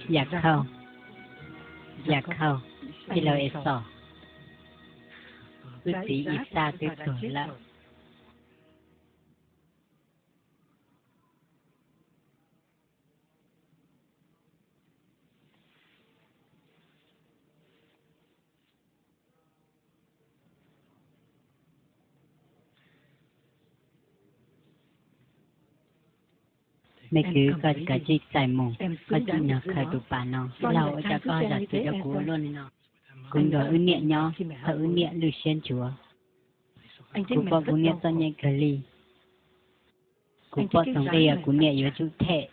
Yakhauj, Yakhauj, tij laug Exaus, wb txiv Ixaj twb tuag lawm. Me kwv, koj kav tsij txais mus, koj tsim nyog khaws tus pas no. Tij laug, ua cas koj zam txim rau kuv ua luaj li no? Kuv nrog wb niam nyob, thaum wb niam lwj siab ntsuav, kuv pom kuv niam txom nyem kawg li. Kuv pom txog nqi kuv niam yuav tsum them.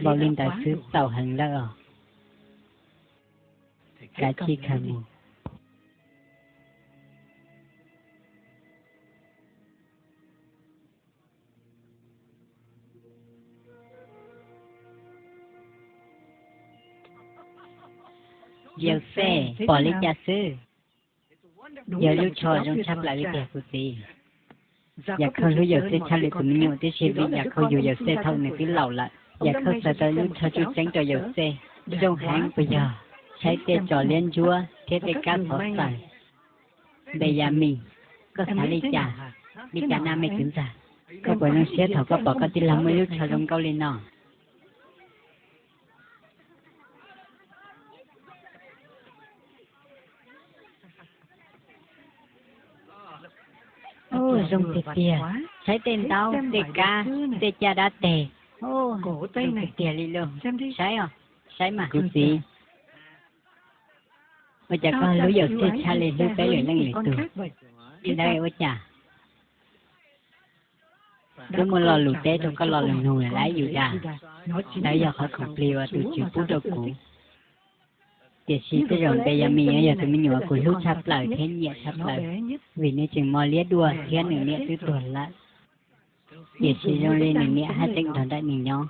Npaum li ntawd xwb txaus heev lawm os. Kav tsij khaws mus. Yauxej, pom li cas xwb? Yog lub tsho zoo tshaj plaws li tiag kuv txiv. Yakhauj hlub Yauxej tshaj lwm tus me nyuam tib si vim Yakhauj yug Yauxej thaum nws twb laus lawm. Yakhauj txais tau lub tsho tseem ceeb rau Yauxej. Zoo heev puas yog? Saib tej tso liab ntsuab thiab tej kab xov xwm. Npeyamis, koj xav li cas? Li cas na me kwv ntxawg? Koj puas zoo siab thaum koj pom koj tij laug muaj ib lub tsho zoo nkauj li no? Zoo tiag tiag, saib tej ntaub, tej kab, tej caj dab teg, zoo tiag tiag li lauj. Saib os, saib mas kuv txiv. Ua cas koj hlub Yauxej tshaj li hlub peb lwm leej lwm tus? Li ntawd ua cas? Twb muaj lo lus teb rau koj lo lus nug lawm lauj Yudas. Ntawd yog qhov khoom plig uas tus Tswv pub rau kuv. Tiam sis tej zaum Npeyamis yuav yog tus me nyuam kuv hlub tshaj plaws thiab nyiam tshaj plaws, vim nws tseem mos liab dua thiab nws niam twb tuag lawm. Tiam sis zoo li nws niam haj tseem nrog nraim nws nyob.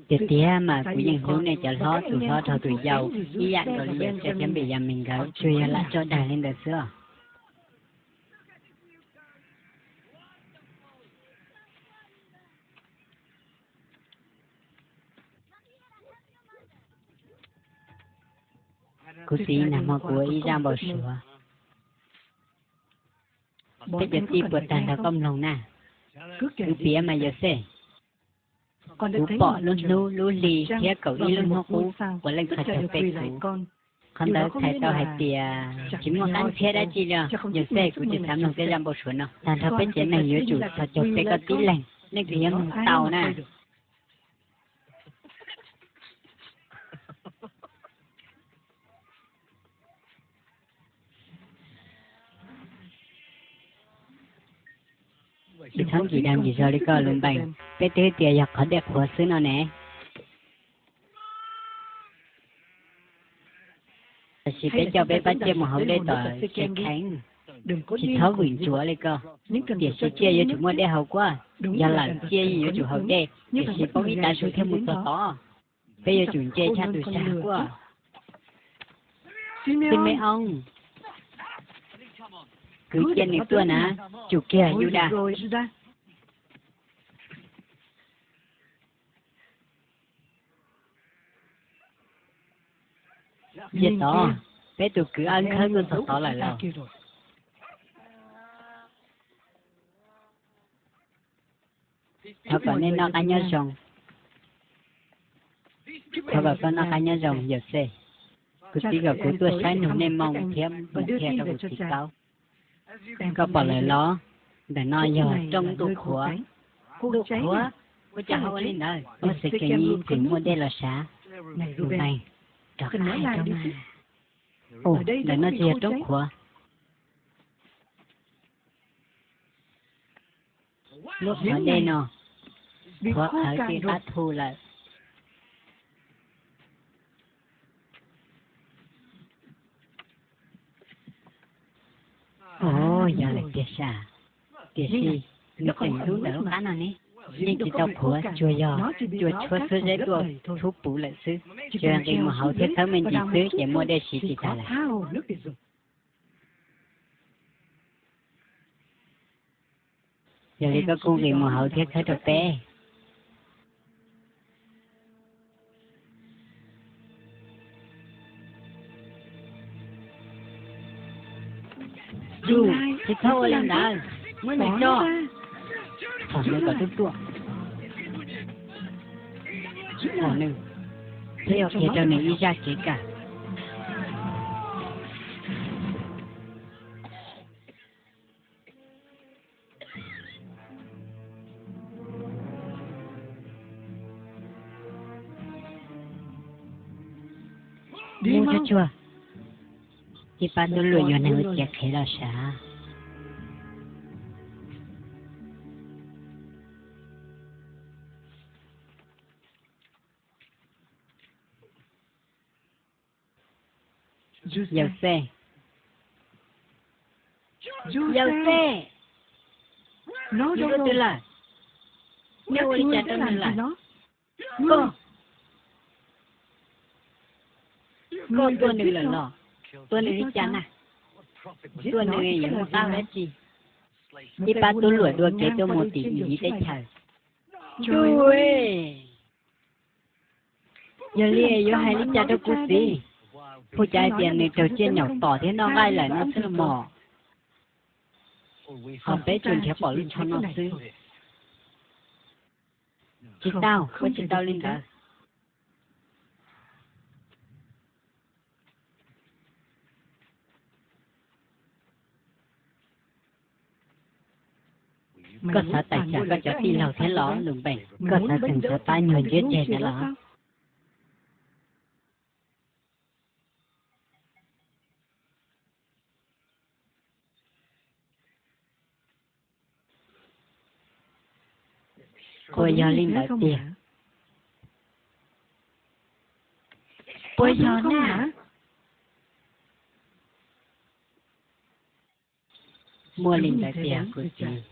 Tiag tiag mas kuv yeej hlub nej cov hlob, tus hlob dhau tus yau, ib yam nkaus li Yauxej thiab Npeyamis nkawd, tsuas yog lam tso dag li ntawd xwb os. Kuv txiv, nag hmo kuv ua ib zaj npau suav. Peb cov tij puas tag nrho koj mloog na? Kuv piav mas Yauxej. Kuv pom lub hnub lub hli thiab kaum ib lub hnub qub puav leej txhos caug peb kuv. Qhov ntawd txhais tau hais tias tsis muaj qab ntxhiab dab tsi li. Yauxej, kuv tsis xav mloog tej zaj npau suav no. Tag nrho peb tsev neeg yuav tsum txhos caug peb koj tib leeg, leej twg yuav mloog tau na. Tsis txhob nkim dag nkim zog li koj lus npees, peb twb tias yog qhov dej qhuav xwb no ne. Tab sis peb coj peb pab tsiaj mus haus dej tom Sekhees, tsis txhob vwm ntsuav li koj. Tiam sis tsiaj yuav tsum muaj dej haus kuab, yog lawm tsiaj yuav tsum haus dej, tiam sis poob ib tav su thiaj mus txog tod. Peb yuav tsum ntse tshaj tus sag kuab. Xi-me-oos, kwv, cia nws tuaj na. Tsum kiag, Yudas. Cia tod, peb tus kwv Ab Khawb tuaj txog tod lawm lauj. Thov kom nej noj qab nyob zoo. Thov kom koj noj qab nyob zoo, Yauxej. Kuv txiv kom kuv tuaj saib nug nej moo thiab npaj thiaj rau kuv txiv paub. Koj pom lawm los? Ntawm no yog rooj ntuj qhuav. Ntuj qhuav? Ua cas ho ua li ntawd? Muaj Sekhees tseem muaj dej los sav. Lus npees, rov qab hais rau mas. Ntawm no tsis yog roob qhuav. Lub qhov dej no qhuav qhawv tej qab thu lawm. Ov, yog lawm tiag sas. Tiam sis nws tseem ntub ntawm lub qab no ne. Yeej tsis tau qhuav, tsuas yog cua tshuab xub zeb tuaj txhub puv lawm xwb. Tsuas yog nqis mus hauv thiab txhawb me ntsis xwb ces muaj dej siv tsis tas lawm. Yog li koj kuj nqis mus hauv thiab khawb rau peb. Tsis txhob ua li ntawd, muab nws tso. Thov nws kom tub tuaj. Thov nws, thiab yog qhia rau nws ib zaj kev kawm. Mus tsuag tsuag, ib pab tub luam yuav neeg ua ciav qhev los sav. Yauxej, Yauxej, nws rau twg lawm? Nej ua li cas rau nws lawm? Koj, koj tua nws lawm los? Tua nws li cas na? Tua nws yuav muaj qab dab tsi? Ib pab tub luam dua kev tuaj mus tim Iziv teb chaws. Ntuj, yog li yuav hais li cas rau kuv txiv? Hu cas hais tias nws raug tsiaj nyaum tom thiab noj nqaij lawm no xwb los mas. Ho peb tsuas nrhiav pom lub tsho no xwb. Tsis tau, ua tsis tau li ntawd. Koj xav tawm tsam koj cov tij laug thiab los Lunpeej? Koj xav tseem xav pab nyuag ntsia tseg ntawd los? Puas yog li ntawd tiag? Puas yog na? Muaj li ntawd tiag kuv txiv.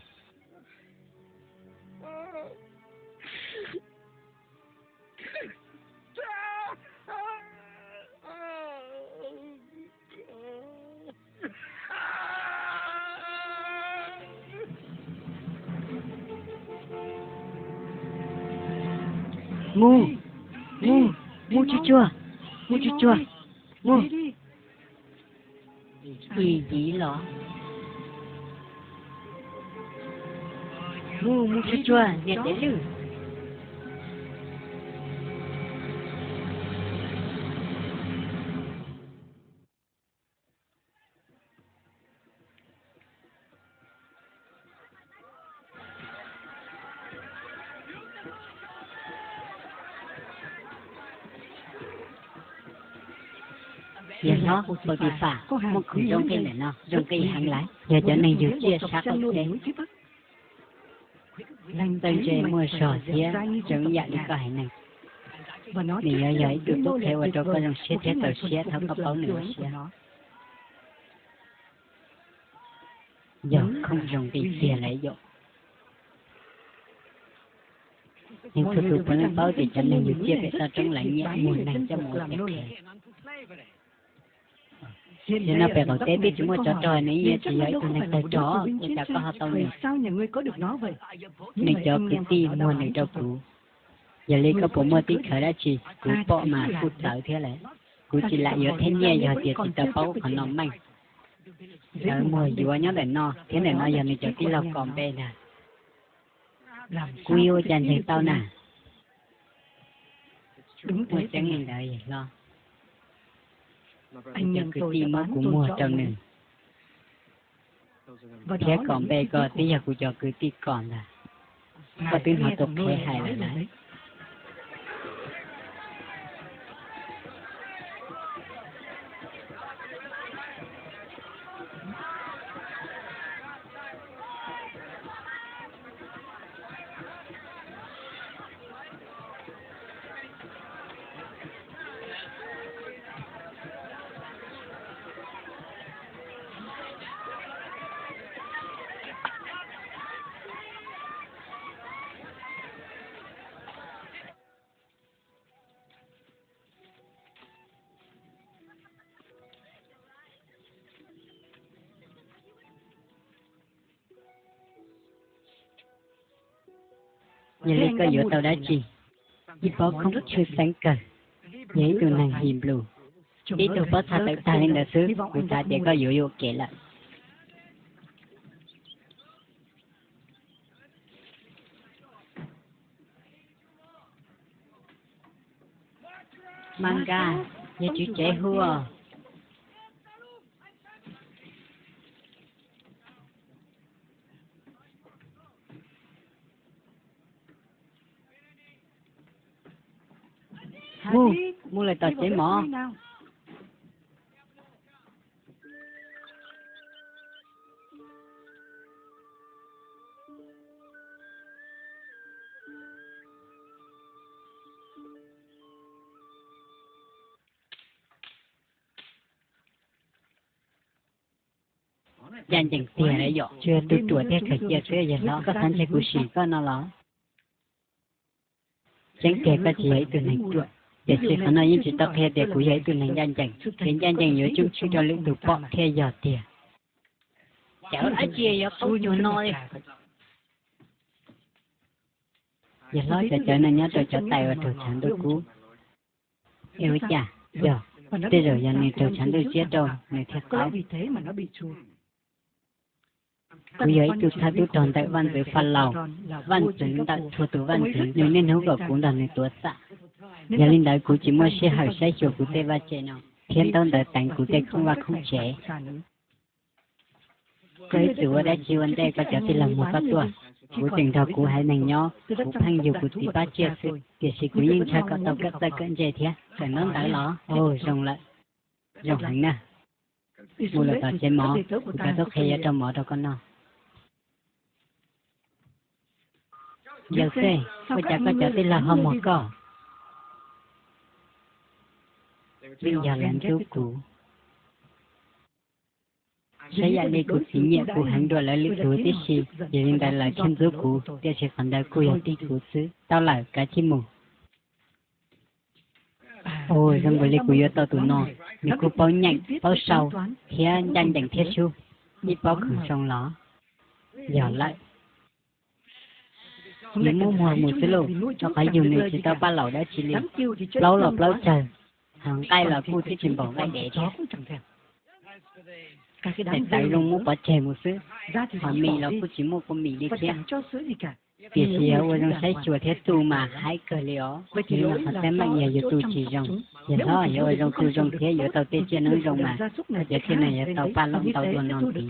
Mus, mus, mus tsuag tsuag, mus tsuag tsuag, mus. Iziv los? Mus, mus tsuag tsuag, niam dev lwj. Yawg hlob Pausifas, muaj khoom zoo nqi ntawm no, zoo nqi heev lawm, yog cov neeg yug tsiaj sab qaum teb. Txawj ntse muaj zog thiab zoo ib yam li koj haiv neeg. Nws yuav yog ib tug tub qhe ua rau koj zoo siab thiab txaus siab thaum koj paub nws lub siab. Yog khoom zoo nqi tiag lawm yom. Neeg txhua tus puav leej paub tias cov neeg yug tsiaj pem toj roob lawv nyiam muag neeg coj mus ua kev qhev. Nim no pem qaum teb twb tsis muaj tsov rog, nws yeej tsis yog ib tug neeg tawg rog, ua cas koj ho tau nws? Nws cov kwv tij muag nws rau kuv. Yog li koj puas muaj tib khawv dab tsi? Kuv pom mas kuj txawv thiab lawm. Kuv tsis lam yuav thiab nyiaj yog tias tsis tau paub qhov no meej. Lawv muag yuav nyob ntawm no thiab ntawm no yog nws cov tij laug kom npe ntag. Kuv yuav ua cas ntseeg tau na? Muaj tseeb li ntawd yawg hlob. Nws cov kwv tij muab kuv muag rau nws thiab kom npe ko twb yog kuv cov kwv tij kom ntag. Koj twb hnov tus qhev hais lawm lauj. Yog li koj yuav tau dab tsi? Ib pob khoob tshwj xeeb kawg, yog ib tug neeg Hibru. Tib tug pob txha tawm tag li ntawd xwb, kuv xav tias koj yuav yuam kev lawm. Mankaj, yog tswv tsev hu os. Mus, mus lawm tom tsev mov. Ncaj ncees tiag yom, tsuas yog tub ruam thiaj khaws cia xwb. Yawg hlob, koj xav ntshe kuv sim koj no los? Tseeb tiag koj tsis yog ib tug neeg ruam, tiam sis qhov no yeej tsis tau qhia tias kuv yog ib tug neeg ncaj ncees. Kev ncaj ncees yuav tsum tshwm rau lwm tus pom thiaj yog tiag. Cov dab tsi yuav qaub cuag no li? Yawg hlob, cov cawv no nyob rau cov tais uas raug tshav ntuj kub. Es ua cas? Yog, tej zaum yog nws raug tshav ntuj siab rau nws thiaj qaub. Kuv yog ib tug thawj tub rog ntawm vaj ntxwv Falaus, vaj ntxwv ntawm txhua tus vaj ntxwv, nws niaj hnub kom kuv nrog nws tuav xam. Yog li ntawd kuv tsis muaj sij hawm saib xyuas kuv tej vaj tse no thiab ntaub ntawv teev kuv tej khoob vaj khoob tsev. Koj ib txwm ua dab tsi ua ntej koj cov tij laug muag koj tuaj? Kuv tseem nrog kuv haiv neeg nyob, kuv pheej yug kuv txiv pab tsiaj xwb, tiam sis kuv yeej ntshai kom tau kawm txawj kawm ntse thiab. Kawm ntaub ntawv los? Ua zoo lawm. Zoo heev na. Mus lawm tom tsev mov, kuv cov tub qhe yuav rau mov rau koj noj. Yauxej, ua cas koj cov tij laug ho muag koj? Vim yog lawv ntxub kuv. Saib yam li kuv txiv nyiam kuv heev dua lawv lwm tus tib si, yog li ntawd lawv thiaj ntxub kuv, tiam sis qhov ntawd kuj yog tim kuv xwb. Tau lawm, kav tsij mus. Ua zoo nkaus li kuv yuav tau tus no, nws kuj paub nyeem paub sau thiab ncaj ncees thiab sub, ib pob khoom zoo los? Yog lawm. Nws muab muag mus xwb lauj, rau qhov yug nws tsis tau paj laum dab tsi li. Plaub los plaub tsawg, ho nqaij los kuj twb tsis npaum nqaij dev thiab. Tais tawv zoo muab pov tseg mus xwb, ho mis los kuj tsis muaj kua mis li thiab. Tiam sis yog ua zoo saib xyuas thiab tu mas haib kawg li os. Yog li no qhov teeb meem yog yus tu tsis zoo. Yawg hlob, yuav ua zoo tu zoo thiab yuav tau tej tsiaj noob zoo mas, koj cov tsiaj no yuav tau paj laum ntau dua no ntxiv.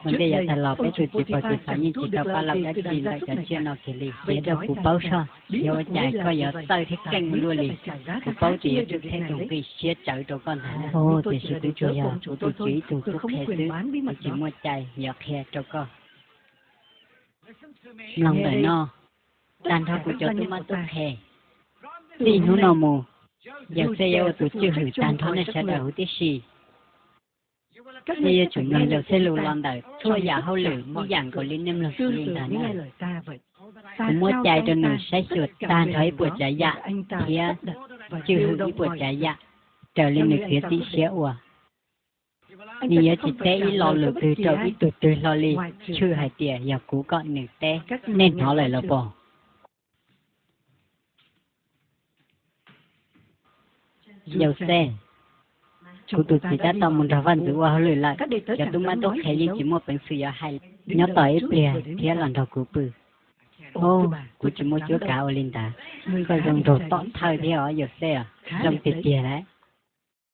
Ua ntej yav tag los peb tus txiv pog txiv xav yeej tsis tau paj laum dab tsi ntawm cov tsiaj no kiag li. Cia rau kuv paub soj, yog ua cas koj yuav txawj thiab keej luaj li. Kuv paub tias yuav tsum txheeb tus nqi siab tsawv rau koj ntag, tiam sis kuv tsuas yog kuv tus tswv ib tug tub qhe xwb, kuv tsis muaj cai yuav qhia rau koj. Mloog ntawm no, tag nrho kuv cov tub mab tub qhe, txij hnub no mus, Yauxej yuav ua tus cwj hwm tag nrho nej sawv daws huv tib si. Nej yuav tsum mloog Yauxej lus los ntawm txhua yam hauj lwm ib yam nkaus li nej mloog kuv lus ntag na. Kuv muab cai rau nws saib xyuas tag nrho ib puas tsav yam thiab cwj hwm ib puas tsav yam raws li nws txiav txim siab ua. Nws yuav tsis teb ib lo lus twg rau ib tug twg hlo li, tshwj hais tias yog kuv kom nws teb. Nej hnov lawm los pom? Yauxej, kuv tus txiv tab tom mus nrog vaj ntxwv ua hauj lwm lawm, cov tub mab tub qhe yeej tsis muaj peev xwm yuav hais. Nyob tos ib pliag thiab los nrog kuv pw. Au, kuv tsis muaj cuab kav ua li ntawd. Koj zoo nraug tom thawj thiab os Yauxej, zoo tiag tiag lawm.